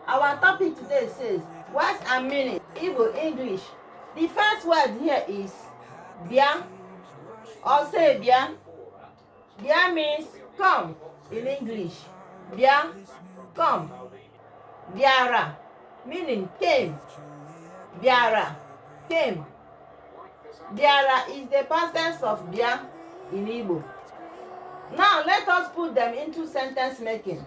Our topic today says words and meaning, Igbo English. The first word here is bia, or say bia. Bia means come in English. Bia, come. Biara, meaning came. Biara, came. Biara is the past tense of bia in Igbo. Now let us put them into sentence making.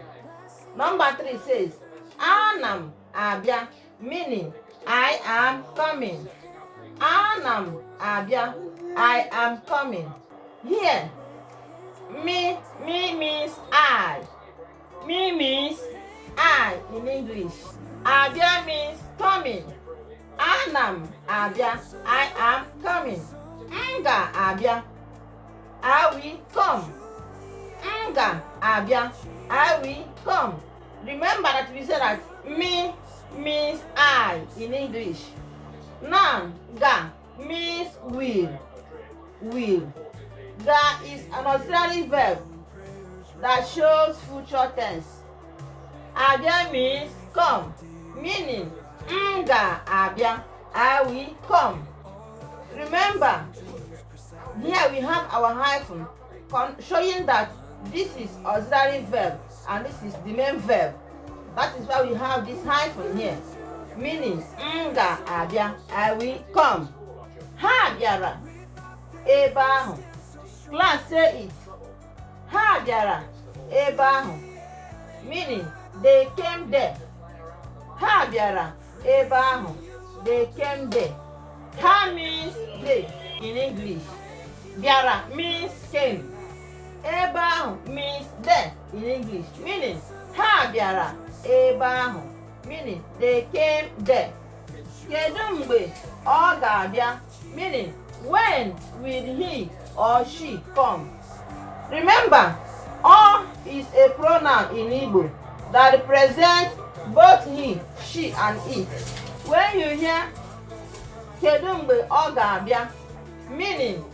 Number 3 says, Anam abia, meaning I am coming. Anam abia, I am coming. Here, me means I. Me means I in English. Abia means coming. Anam abia, I am coming. Nga abia, I will come. Nga abia, I will come. Remember that we said that me means I in English. Now, ga means will. Will. Ga is an auxiliary verb that shows future tense. Abia means come, meaning nga abia, I will come. Remember, here we have our hyphen showing that this is auxiliary verb and this is the main verb. That is why we have this hyphen here, meaning nga abia, I will come. Ha biara ebe ahụ. Class say it. Ha biara ebe ahụ, meaning they came there. Ha biara ebe ahụ, they came there. Ha means they in English. Biara means came. Ebe ahụ means there in English, meaning ha biara ebe ahụ, meaning they came there. Kedu mgbe ọ ga-abịa, meaning when will he or she come. Remember, ọ is a pronoun in Igbo that represents both he, she and it. When you hear kedu mgbe ọ ga-abịa, meaning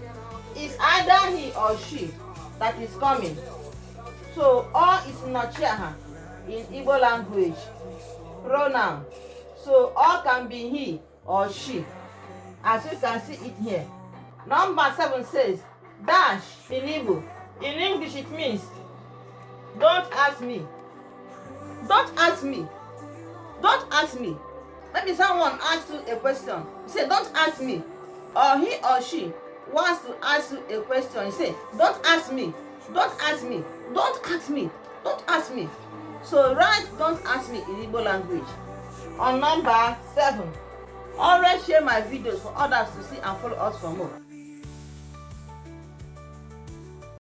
it's either he or she that is coming. So ọ is nọchiaha in Igbo language, pronoun. So ọ can be he or she, as you can see it here. Number 7 says dash in Igbo. In English it means don't ask me. Don't ask me. Don't ask me. Maybe someone asks you a question. You say don't ask me. Or he or she wants to ask you a question. You say don't ask me. Don't ask me. Don't ask me. Don't ask me. So write don't ask me in Igbo language. On number 7. Always share my videos for others to see and follow us for more.